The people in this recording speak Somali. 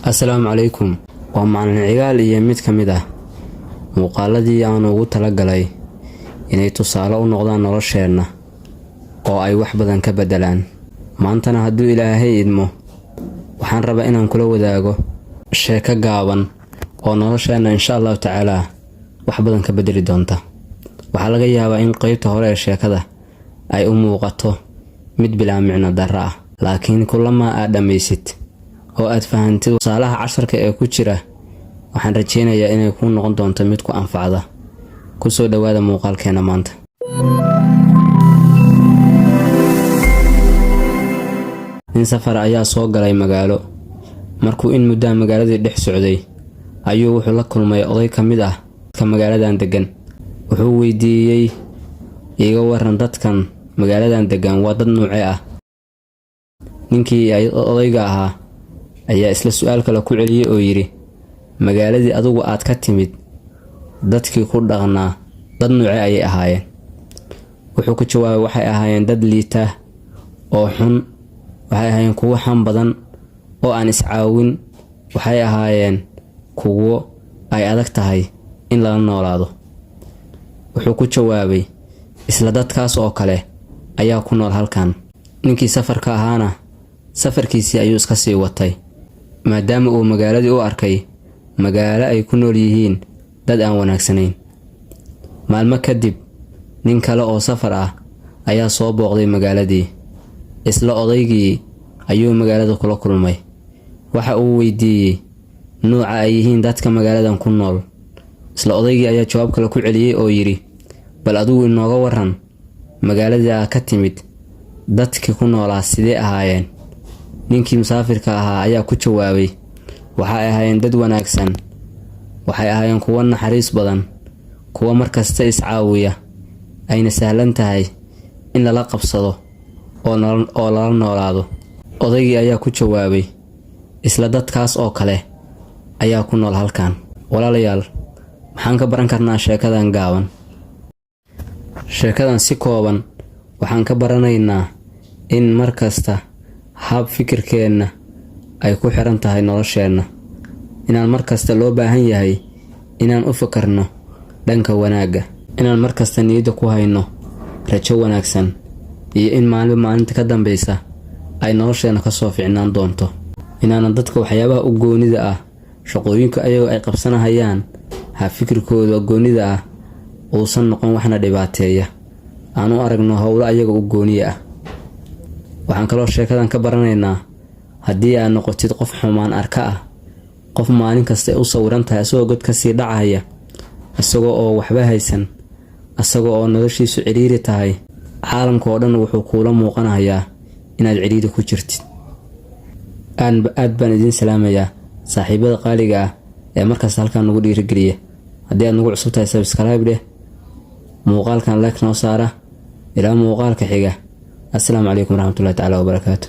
Assalaamu calaykum. Waa Macalin Cigaal iyo mid ka mid ah muuqaaladii aan ugu talagalay inay tusaale u noqdaan nolosheenna oo ay wax badan ka beddelaan. Maantana, hadduu Ilaahay idmo, waxaan rabaa inaan kula wadaago sheeko gaaban oo nolosheenna, insha Allahu tacaalaa, wax badan ka beddeli doonta. Waxaa laga yaabaa in qeybta hore ee sheekada ay u muuqato mid bilaa micno darro ah, laakiin kulamaa aad dhammaysid oo aad fahantid tusaalaha casharka ee ku jira, waxaan rajeynayaa inay kuu noqon doonto mid ku anfacda. Kusoo dhowaada muuqaalkeena maanta. Nin safar ayaa soo galay magaalo. Markuu in muddaa magaaladii dhex socday ayuu wuxuu la kulmay oday ka mid ah dadka magaaladan degan. Wuxuu weydiiyey: "Iiga waran, dadkan magaaladan degan waa dad nuucee ah?" Ninkii odayga ahaa ayaa isla su-aal kale ku celiyey oo yidhi: "Magaaladii adigu aad ka timid, dadkii ku dhaqnaa dad nuucee ayay ahaayeen?" Wuxuu ku jawaabay: "Waxay ahaayeen dad liita oo xun. Waxay ahaayeen kuwo xan badan oo aan iscaawin. Waxay ahaayeen kuwo ay adag tahay in lala noolaado." Wuxuu ku jawaabay: "Isla dadkaas oo kale ayaa ku nool halkan." Ninkii safarka ahaana safarkiisii ayuu iska sii watay, maadaama uu magaaladii u arkay magaalo ay ku nool yihiin dad aan wanaagsanayn. Maalmo kadib, nin kale oo safar ah ayaa soo booqday magaaladii. Isla odaygii ayuu magaalada kula kulmay. Waxa uu weydiiyey nuuca ay yihiin dadka magaaladan ku nool. Isla odaygii ayaa jawaab kale ku celiyey oo yidhi: "Bal adigu inooga waran, magaaladii aa ka timid dadkii ku noolaa sidee ahaayeen?" Ninkii musaafirka ahaa ayaa ku jawaabay: "Waxay ahaayeen dad wanaagsan. Waxay ahaayeen kuwo naxariis badan, kuwo markasta iscaawiya, ayna sahlan tahay in lala qabsado oo lala noolaado." Odaygii ayaa ku jawaabay: "Isla dadkaas oo kale ayaa ku nool halkan." Walaalayaal, maxaan ka baran karnaa sheekadan gaaban? Sheekadan si kooban waxaan ka baranaynaa in mar kasta hab fikirkeenna ay ku xiran tahay nolosheenna, inaan mar kasta loo baahan yahay inaan u fakarno dhanka wanaagga, inaan mar kasta niyadda ku hayno rajo wanaagsan, iyo in maalinba maalinta ka dambeysa ay nolosheenna kasoo ficnaan doonto, inaanan dadka waxyaabaha u goonida ah, shaqooyinka ayagoo ay qabsanahayaan, ha fikirkooda goonida ah uusan noqon waxna dhibaateeya, aan u aragno howlo ayaga u gooniya ah. Waxaan kaloo sheekadan ka baranaynaa, haddii aad noqotid qof xumaan arka ah, qof maalin kasta ay u sawiran tahay isagoo god kasii dhacaya, isagoo oo waxba haysan, isagoo oo noloshiisu cidhiiri tahay, caalamka oo dhan wuxuu kuula muuqanayaa inaad cidhiiri ku jirtid. Aad baan idiin salaamayaa, saaxiibada qaaliga ah ee markasta halkan nagu dhiirigeliya. Haddii aad nagu cusub tahay, subscribe dheh, muuqaalkan like noo saara. Ilaa muuqaalka xiga, assalaamu calaykum waraxmatullahi tacaala wabarakaatu.